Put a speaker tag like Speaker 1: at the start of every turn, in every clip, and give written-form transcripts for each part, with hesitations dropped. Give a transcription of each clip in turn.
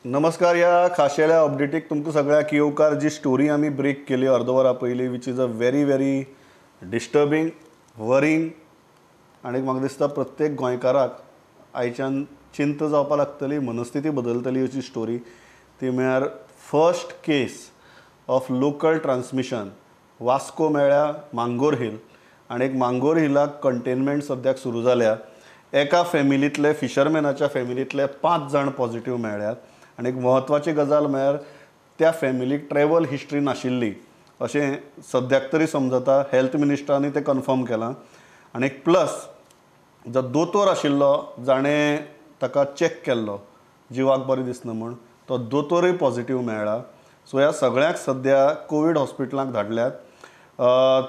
Speaker 1: नमस्कार. ह्या खाशेल्या अपडेटीक तुमकां सगळ्यांक येवकार. जी स्टोरी आमी ब्रेक केली अर्द वरा पयलीं, which is a very very disturbing, worrying, आनी म्हाका दिसता प्रत्येक गोंयकाराक आयच्यान चिंता जावपाक लागतली, मनस्थिती बदलतली अशी स्टोरी. ती म्हळ्यार first case of local transmission Vasco मेळ्ळ्या मांगोर हिल. आनी एक मांगोर हिलाक कंटेनमेंट सद्याक सुरू जाल्या. एका फॅमिलींतले, फिशरमॅनाच्या फॅमिलींतले 5 जाण पॉझिटीव मेळ्ळ्यात. आनी एक म्हत्वाची गजाल म्हळ्यार त्या फॅमिलीक ट्रॅवल हिस्ट्री नाशिल्ली अशें सद्याक तरी समजता. हेल्थ मिनिस्टरांनी तें कन्फर्म केलां. आनी एक प्लस जो दोतोर आशिल्लो जाणें ताका चॅक केल्लो जिवाक बरें दिसना म्हूण, तो दोतोरूय पॉझिटीव मेळ्ळा. सो ह्या सगळ्यांक सद्या कोवीड हॉस्पिटलांक धाडल्यात.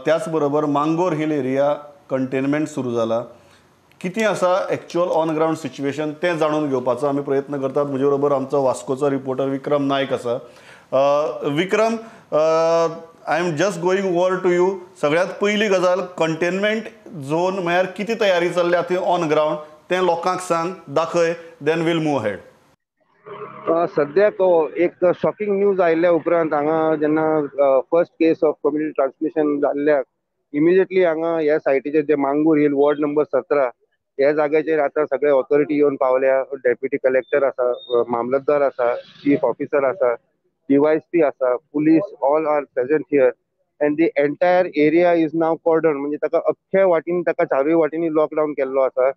Speaker 1: त्याच बरोबर मांगोर हिल एरिया कंटेनमेंट सुरू जाला. कितें आसा एक्चुअल ऑन ग्रावंड सिच्युएशन तें जाणून घेवपाचो आमी प्रयत्न करतात. म्हजे बरोबर आमचो वास्कोचो रिपोर्टर विक्रम नायक आसा. Vikram, I am just going over to you. सगळ्यांत पयली गजाल, कंटेनमेंट झोन म्हळ्यार कितें तयारी चल्ल्या ती ऑन ग्रावंड तें लोकांक सांग, दाखय, then we'll move ahead.
Speaker 2: सद्याक एक शॉकिंग न्यूज आयिल्ल्या उपरांत हांगा जेन्ना first case of community transmission जाल्ल्याक इमिजिएटली हांगा ह्या सायटीचेर जे मांगूर हिल वॉर्ड नंबर 17 ह्या जाग्याचेर आतां सगळे ऑथॉरिटी येवन पावल्या. डेप्युटी कलेक्टर आसा, मामलतदार आसा, चीफ ऑफिसर आसा, डीवायएसपी आसा, police all are present here and the entire area is now cordon. म्हणजे ताका अख्ख्या वाटेन, ताका चारूय वाटेंनी लॉकडावन केल्लो आसा.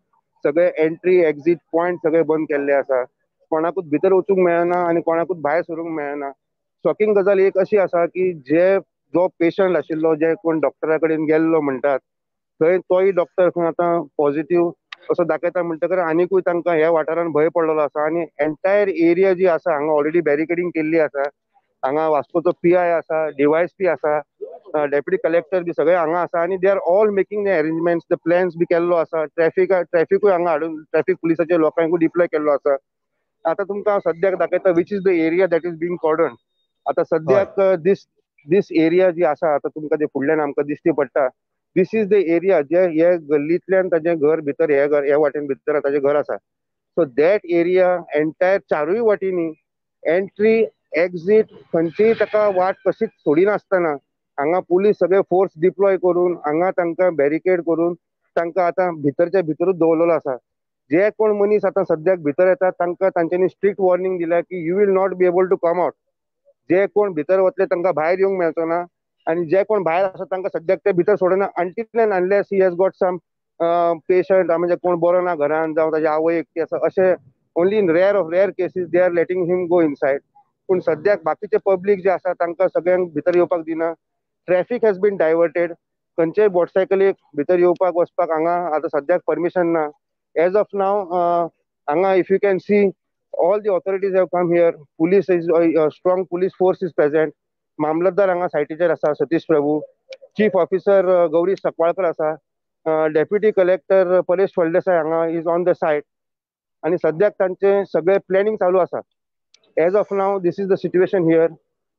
Speaker 2: सगळे एंट्री एक्झीट पॉयंट सगळे बंद केल्ले आसा. कोणाकूच भितर वचूंक मेळना आनी कोणाकूच भायर सरूंक मेळना. शॉकिंग गजाल एक अशी आसा की जे जो पेशंट आशिल्लो, जे कोण डॉक्टरा कडेन गेल्लो म्हणटात थंय तोय डॉक्टर खंय आतां पॉझिटीव असो दाखयता. म्हणटकर आनिकूय तांकां ह्या वाठारान भंय पडलेलो आसा. आनी एंटायर एरिया जी आसा हांगा ऑलरेडी बॅरिकेडींग केल्ली आसा. हांगा वास्कोचो पीआय आसा, डीवायएसपी आसा, डेप्युटी कलेक्टर बी सगळे हांगा आसा आनी they are all making the arrangements, the plans बी केल्लो आसा. ट्रॅफिकूय हांगा हाडून ट्रॅफिक पुलिसाचे लोकांकूय डिप्लॉय केल्लो आसा. आतां तुमकां हांव सद्याक दाखयता which is the area that is being cordon. आतां सद्याक दीस एरिया जी आसा आतां तुमकां जे फुडल्यान आमकां दिश्टी पडटा, this is the area जे हे गल्लींतल्यान ताजें घर भितर, हे घर हे वाटेन भितर ताजें घर आसा. सो that area entire चारूय वाटेंनी एंट्री एक्झीट खंयचीय ताका वाट कशीच सोडिनासतना हांगा पुलीस सगळे फोर्स डिप्लॉय करून हांगा तांकां बॅरिकेड करून तांकां आतां भितरच्या भितरूच दवरलेलो आसा. जे कोण मनीस आतां सद्याक भितर येतात तांकां तांच्यांनी स्ट्रिक्ट वॉर्निंग दिल्या की you will not be able to come out. जे कोण भितर वतले तांकां भायर येवंक मेळचो ना आनी जे कोण भायर आसा तांकां सद्याक ते भितर सोडना until and unless he has got some patient, म्हणजे कोण बरो ना घरान जावं ताजी आवय एकटी आसा, अशें only in rare of rare cases they are letting him go inside. पूण सद्याक बाकीचे पब्लीक जे आसा तांकां सगळ्यांक भितर येवपाक दिना. ट्रॅफिक हॅज बीन डायवर्टेड. खंयचेय मोटरसायकलीक भितर येवपाक वचपाक हांगा आतां सद्याक परमिशन ना. एज ऑफ नाव हांगा if you can see all the authorities have come here. Police is strong police force is present. मामलतदार हांगा सायटीचेर आसा, सतीश प्रभू, चीफ ऑफिसर गौरी सकवाळकर आसा, डेप्युटी कलेक्टर परेश फळदेसाय हांगा is on the site आनी सद्याक तांचे सगळे प्लॅनिंग चालू आसा. As of now this is the situation here.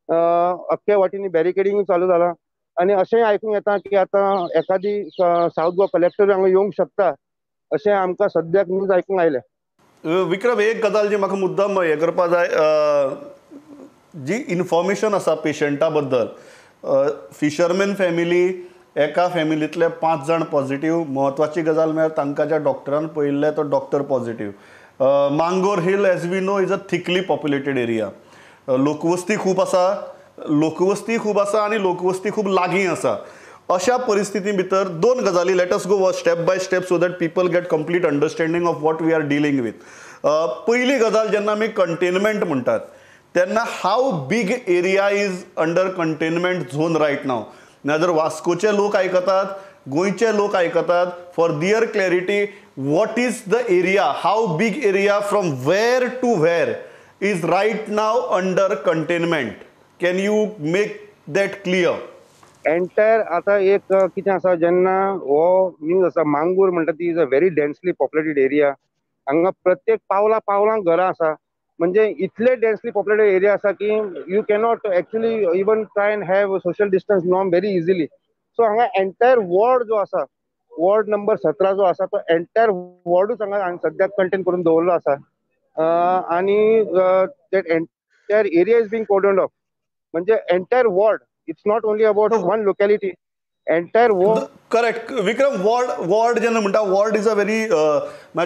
Speaker 2: अख्ख्या वाटेंनी बॅरिकेडिंग चालू जालां आनी अशेंय आयकूंक येता की आतां एखादी सावथ गोवा कलेक्टर हांगा येवंक शकता अशें आमकां सद्याक न्यूज आयकूंक आयलें.
Speaker 1: विक्रम, एक गजाल जी म्हाका मुद्दाम हें करपा जाय, जी इन्फॉर्मेशन आसा पेशंटा बद्दल, फिशरमॅन फॅमिली, एका फॅमिलींतले 5 जाण पॉझिटीव. म्हत्वाची गजाल म्हळ्यार तांकां ज्या डॉक्टरान पळयिल्लें तो doctor positive. Mangor Hill as we know is a thickly populated area. लोकवस्ती खूब आसा, लोकवस्ती खूब आसा आनी लोकवस्ती खूब लागीं आसा. अशा परिस्थिती भितर दोन गजाली, let us go step by step so that people get complete understanding of what we are dealing with. पयली गजाल, जेन्ना आमी कंटेनमेंट म्हणटात तेन्ना how big area is under containment zone right now. ना जर वास्कोचे लोक आयकतात, गोंयचे लोक आयकतात, for their clarity, what is the area, how big area from where to where is right now under containment, can you make that clear?
Speaker 2: Entire आतां एक कितें आसा, जेन्ना हो न्यूज आसा मांगूर म्हणटा ती is a very densely populated area. हांगा प्रत्येक पावला पावलांक घरां आसा. म्हणजे इतले डेन्सली पॉप्युलेटेड एरिया आसा की you cannot actually even try and have social distance norm very easily. So हांगा एंटायर वॉर्ड जो आसा, वॉर्ड नंबर 17 जो आसा तो एंटायर वॉर्डूच हांगा सद्याक कंटेन करून दवरलो आसा. आणि that entire area is being cordoned off. म्हणजे entire ward, it's not only about one locality, entire ward.
Speaker 1: Correct Vikram, ward ward जेन्ना म्हणटा, ward is a very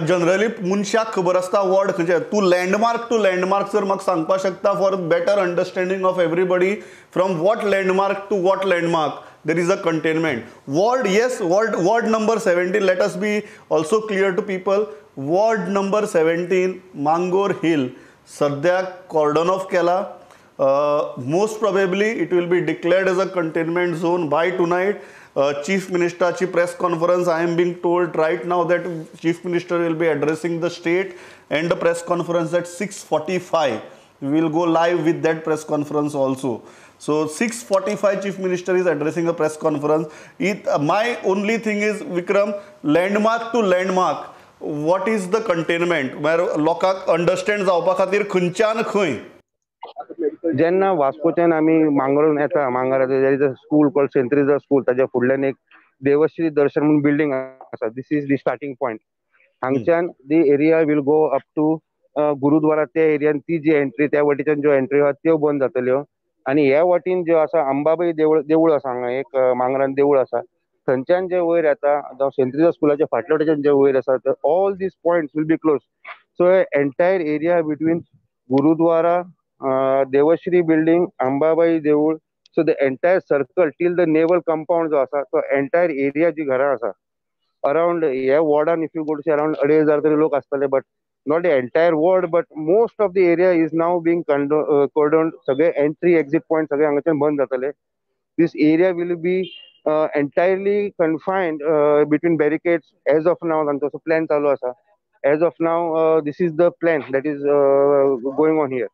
Speaker 1: generally मनशाक खबर आसता वॉर्ड खंयचे. तूं लँडमार्क टू लँडमार्क जर म्हाका सांगपाक शकता for better understanding of everybody, from what landmark to what landmark there is a containment. Ward, yes, ward number 17, let us be also clear to people, ward number 17 Mangor Hill सद्याक कॉर्डन of केला. Most probably it will be declared as a containment zone by tonight. Chief Ministerची press conference, I am being told right now that Chief Minister will be addressing the state and the press conference at 6:45. We will go live with that press conference also. So 6:45 Chief Minister is addressing a press conference. My only thing is, Vikram, landmark to landmark, what is the containment? Where लोकांक understand जावपा खातीर खंयच्यान खंय.
Speaker 2: जेन्ना वास्कोच्यान आमी मांगरून येता, मांगरा there is a school called Saint Teresa school, ताच्या फुडल्यान एक देवश्री दर्शन म्हणून बिल्डिंग आसा. This is the starting point. हांगच्यान the area will go up to gurudwara. त्या एरियान ती जी एंट्री, त्या वटेच्यान ज्यो एंट्री आहा त्यो बंद जातल्यो. आनी ह्या वाटेन ज्यो आसा अंबाबाई देवूळ आसा, हांगा एक मांगरान देवूळ आसा, थंयच्यान जे वयर येता जावं सेंट तेरेसा स्कुलाच्या फाटल्या वटेच्यान जे वयर आसा, all these points will be close. So entire area between gurudwara, Devshri building, Ambabai देवूळ, so the entire circle till the naval compound जो आसा तो एंटायर एरिया जी घरां आसा अरावंड ह्या वॉर्डान, if you go to see around 2500 तरी लोक आसतले, but not the entire ward but most of the area is now being cordoned. सगळे एंट्री एक्झिट पॉयंट सगळे हांगाच्यान बंद जातले. This area will be entirely confined between barricades as of now. तांचो असो प्लॅन चालू आसा. As of now this is the plan that is going on here.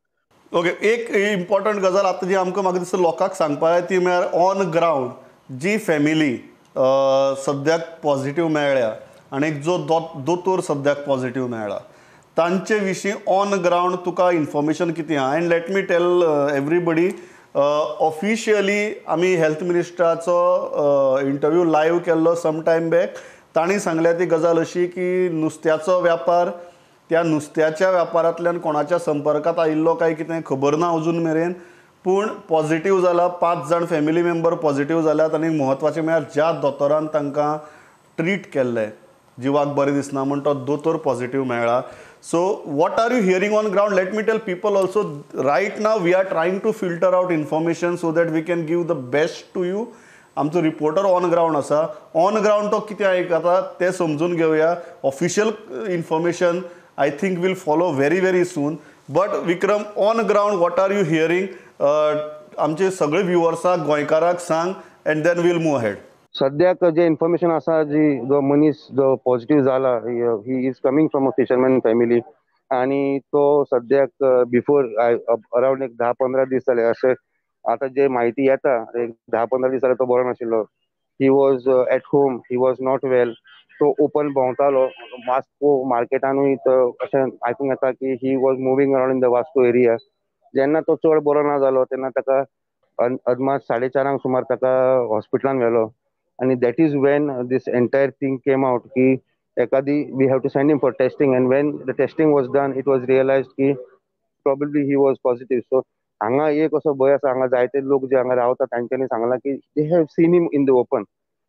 Speaker 1: Okay, एक इम्पॉर्टंट गजाल आतां जी आमकां म्हाका दिसता लोकांक सांगपा जाय ती म्हळ्यार ऑन ग्रावंड जी फॅमिली सद्याक पॉझिटीव मेळ्ळ्या आनी जो दोतोर सद्याक पॉझिटीव मेळ्ळा तांचे विशीं ऑन ग्रावंड तुका इन्फॉर्मेशन कितें आहा. And let me tell everybody, officially आमी हेल्थ मिनिस्टराचो इंटरव्यू लायव्ह केल्लो सम टायम बॅक. तांणी सांगल्या ती गजाल अशी की नुस्त्याचो व्यापार, त्या नुस्त्याच्या व्यापारांतल्यान कोणाच्या संपर्कांत आयिल्लो काय कितें खबर ना अजून मेरेन, पूण पॉझिटीव जाला 5 जाण फॅमिली मेंबर पॉझिटीव जाल्यात. आनी म्हत्वाचें म्हळ्यार ज्या दोतोरान तांकां ट्रीट केल्लें जिवाक बरें दिसना म्हण तो दोतोर पॉझिटीव मेळ्ळा. So what are you hearing on ground? Let me tell people also, right now we are trying to filter out information so that we can give the best to you. आमचो reporter on ground आसा, on ground तो कितें आयकता तें समजून घेवया. Official information I think will follow very very soon. But Vikram, on ground what are you hearing? आमचे सगळे व्युवर्साक, गोंयकाराक सांग, and then we'll move ahead.
Speaker 2: सद्याक जे इन्फॉर्मेशन आसा, जी जो मनीस जो पॉझिटीव जाला, he is coming from a fisherman family आनी तो सद्याक बिफोर अरावंड एक 10-15 दीस जाले, अशें आतां जे म्हायती येता, एक 10-15 दीस जाले तो बरो नाशिल्लो. He was at home, he was not well. तो ओपन भोंवतालो वास्को मार्केटानूय, अशें आयकूंक येता की he was moving around in the Vasco area. जेन्ना तो चड बरो ना जालो तेन्ना ताका अदमास 4:30 सुमार ताका हॉस्पिटलान व्हेलो आनी that is when this entire thing came out की एकादी we have to send him for testing. And when the testing was done it was realised की probably he was positive. So हांगा एक असो भंय आसा, हांगा जायते लोक जे हांगा रावता तांच्यांनी सांगलां की they have seen him in the open.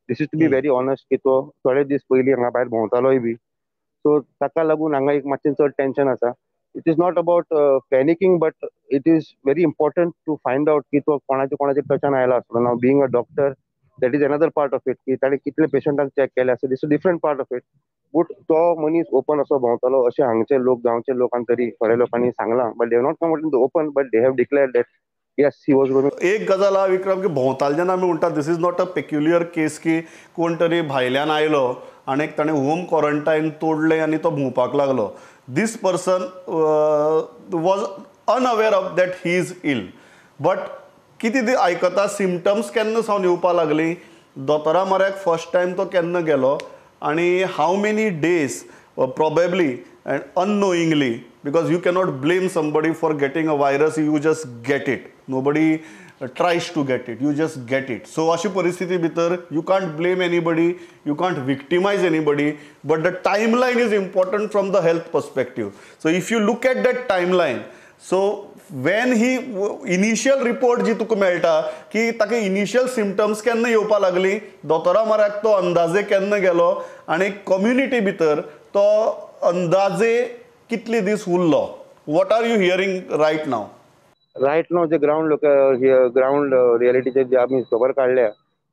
Speaker 2: This is to be very honest की तो थोडे दीस पयलीं हांगा भायर भोंवतालोय बी. सो ताका लागून हांगा एक मातशें चड टेंशन आसा. It is not about panicking, but it is very important to find out की तो कोणाच्या कोणाच्या टचान आयला आसलो. Now being a doctor, that is another part of it की ताणें कितले पेशंटांक चॅक केले आसा, this is different part of it. But तो मनीस ओपन असो भोंवतालो अशें हांगचे लोक, गांवचे लोकांक तरी थोड्या लोकांनी सांगलां, but they have not come out in the open, but they have declared that yes he was going.
Speaker 1: एक गजाल आहा विक्रम, की भोंवताले जेन्ना आमी म्हणटा, this is not a peculiar case की कोण तरी भायल्यान आयलो आनी ताणें होम क्वॉरंटायन तोडलें आनी तो भोंवपाक लागलो. This person was unaware of that he is ill. But कितें आयकता, सिमटम्स केन्ना सावन येवपाक लागली, दोतोरा म्हऱ्याक फर्स्ट टायम तो केन्ना गेलो आनी how many days probably and unknowingly, because you cannot blame somebody for getting a virus, you just get it. Nobody tries to get it, you just get it. So अशी परिस्थिती भितर you can't blame anybody, you can't victimize anybody, but the timeline is important from the health perspective. So if you look at that timeline, so when he initial report जी तुका मेळटा की ताका initial symptoms केन्ना येवपा लागली, दोतोरा म्हऱ्याक तो अंदाजे केन्ना गेलो आनी कम्युनिटी भितर तो अंदाजे कितले दीस उरलो, what are you hearing right now?
Speaker 2: Right now J ground ground रियलिटीचे जे आमी खबर काडल्या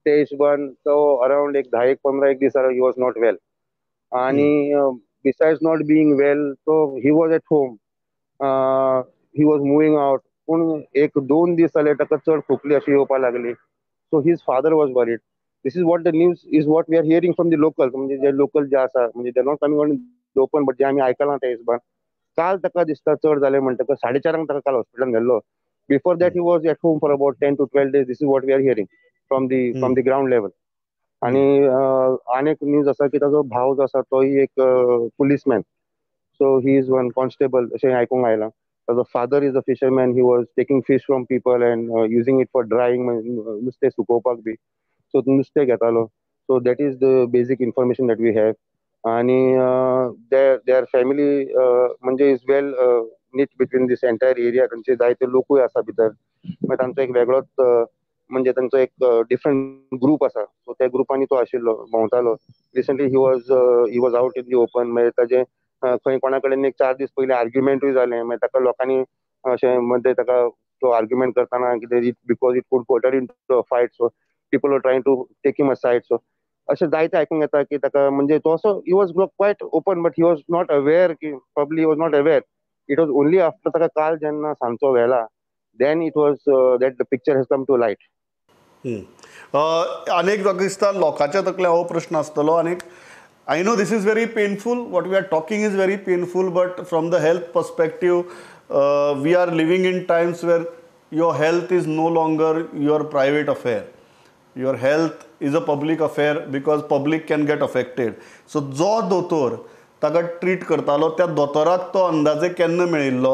Speaker 2: ते हिशोबान तो अरावंड एक 10 एक 15 एक दीस he was not well. आनी बिसायड्स not being well तो he was at home, he was moving out, पूण एक 2 दीस जाले ताका चड खोकली अशी येवपा लागली. So his father was worried. This is what the news is, what we are hearing from the local, म्हणजे जे लोकल जे आसा, म्हणजे they not coming on open, but जे आमी आयकलां त्या हिशोबान काल ताका दिसता चड जालें म्हणटकच 4:30 ताका काल हॉस्पिटलान व्हेल्लो. Before that he was at home for about 10 to 12 days. This is what we are hearing from the ground level. आनी आनी एक न्यूज आसा की ताजो भाव जो आसा तोय एक policeman, so he is one constable अशें आयकूंक आयलां. ताजो father is a fisherman, he was taking fish from people and using it for drying, नुस्तें सुकोवपाक बी, सो नुस्तें घेतालो. So that is the basic information that we have. आनी there family म्हणजे is well knit between this entire area. तांचे जायते लोकूय आसा भितर, मागीर तांचो एक वेगळोच म्हणजे तांचो एक डिफरंट ग्रूप आसा, सो त्या ग्रुपांनी तो आशिल्लो, भोंवतालो. Recently he was out in the open. मागीर ताजें खंय कोणा कडेन एक 4 दीस पयलीं आर्ग्युमेंटूय जालें, मागीर ताका लोकांनी अशें मध्ये ताका तो आर्ग्युमेंट करतना कितें, because it could go into a fight, so people are trying to take him aside. So अशें जायते आयकूंक येता की ताका म्हणजे तो असो he was quite open, but he was not aware की probably he was not aware. It was only after ताका काल जेन्ना सांजचो व्हेला then it was that the picture has come to light.
Speaker 1: अनेक म्हाका दिसता लोकांच्या तकल्या हो प्रश्न आसतलो. आनीक I know this is very painful, what we are talking is very painful, but from the health perspective we are living in times where your health is no longer your private affair. Your health is a public affair because public can get affected. So जो दोतोर ताका treat करतालो त्या दोतोराक तो अंदाजे केन्ना मेळिल्लो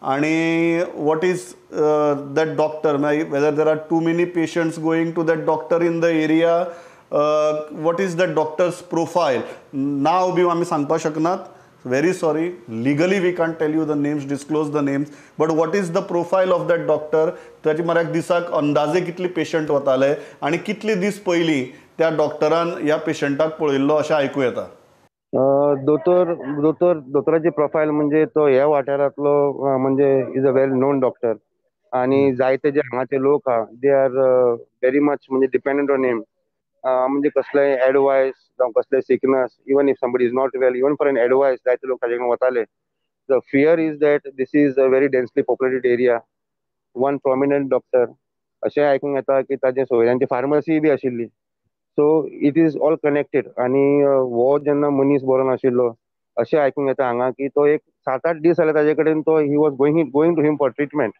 Speaker 1: आनी what is that doctor, whether there are too many patients going to that doctor in the area, what is that doctor's profile, नांव बी आमी सांगपाक शकनात. Very sorry, legally we can't tell you the names, disclose the names, but what is the profile of that doctor, ताचे म्हऱ्याक दिसाक अंदाजे कितले patient वताले आनी कितले दीस पयलीं त्या डॉक्टरान ह्या पेशंटाक पळयल्लो अशें आयकूं येता?
Speaker 2: दोतोर दोतोर दोतोराची प्रोफायल म्हणजे तो ह्या वाठारांतलो म्हणजे is a well known doctor आनी जायते जे हांगाचे लोक आहा they are very much म्हणजे डिपेंडंट ऑन हिम. म्हणजे कसलेय एडवायस जावं कसलेय sickness, even if somebody is not well, even for an advice जायते लोक ताजे कडेन वताले. The fear is that this is a very densely populated area, one prominent doctor अशें आयकूंक येता की ताजे सोयऱ्यांची फार्मसी बी आशिल्ली. So it is all connected. आनी हो जेन्ना मनीस बरो नाशिल्लो अशें आयकूंक येता हांगा की तो एक 7-8 दीस जाले ताजे कडेन तो he was going to him for treatment.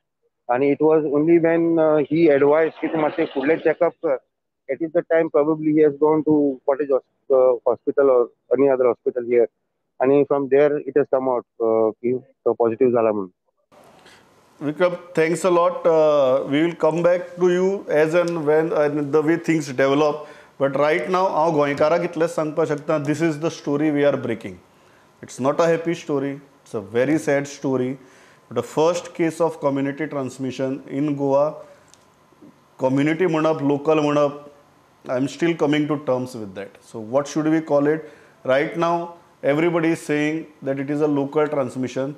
Speaker 2: आनी it was only when he advise की तूं मातशें फुडलें चॅकअप कर, at is the time probably he has gone to Cottage Hospital or any other hospital here, आनी from there it has come out की तो positive जाला म्हणून.
Speaker 1: Vikram, thanks a lot. We will come back to you as and when and the way things develop. But right now हांव गोंयकाराक इतलेंच सांगपाक शकता, this is the story we are breaking. It's not a happy story, it's a very sad story. The first case of community transmission in Goa. Community म्हणप, local म्हणप, I am still coming to terms with that. So what should we call it? Right now everybody is saying that it is a local transmission.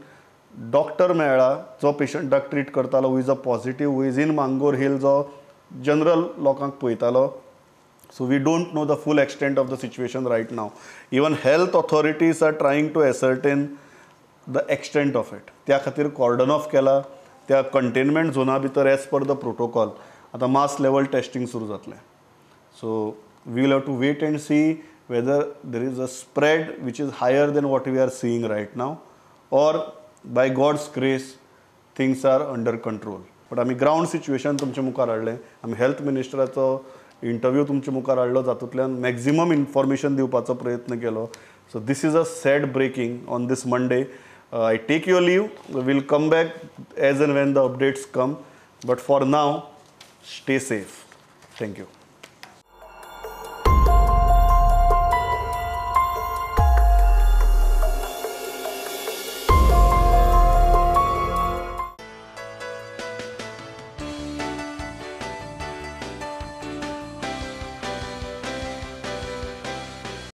Speaker 1: Doctor मेळ्ळा जो पेशंटाक treat करतालो, who is a positive, who is in Mangor Hill, जो general लोकांक पळयतालो. So we don't know the full extent of the situation right now. Even health authorities are trying to ascertain the extent of it. त्या खातीर कॉर्डन of केला त्या containment झोना भितर as per the protocol. आतां mass level testing सुरू जातलें. So we will have to wait and see whether there is a spread which is higher than what we are seeing right now, or by God's grace things are under control. But आमी ground situation तुमचे मुखार हाडलें, आमी health मिनिस्टराचो interview तुमचे मुखार हाडलो, जातूंतल्यान maximum information दिवपाचो प्रयत्न केलो. So this is a sad breaking on this Monday. I take your leave. Will come back as and when the updates come, but for now Stay safe. Thank you.